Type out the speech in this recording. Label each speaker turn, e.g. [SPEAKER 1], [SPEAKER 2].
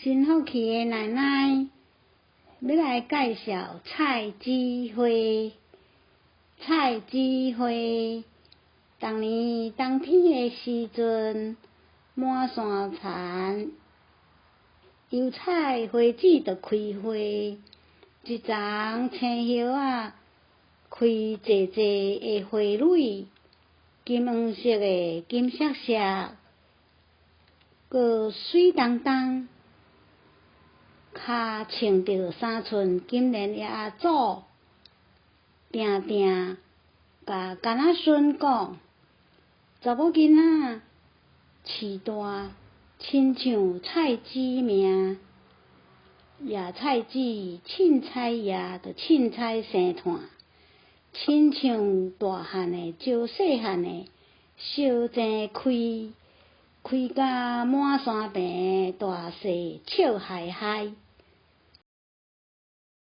[SPEAKER 1] 真福氣的奶奶欲來介紹菜籽花。菜籽花，逐年冬天的時陣，滿山田油菜花籽就開花，一叢青葉仔開濟濟的花蕊，金黃色的金閃閃，閣媠當當，跤穿著3寸金蓮葉仔祖，定定共柑仔孫講：查某囡仔飼大，親像菜籽命，野菜籽凊彩野，就凊彩生炭，親像大漢的招細漢的，相爭開，開甲滿山坪大細笑嗨嗨。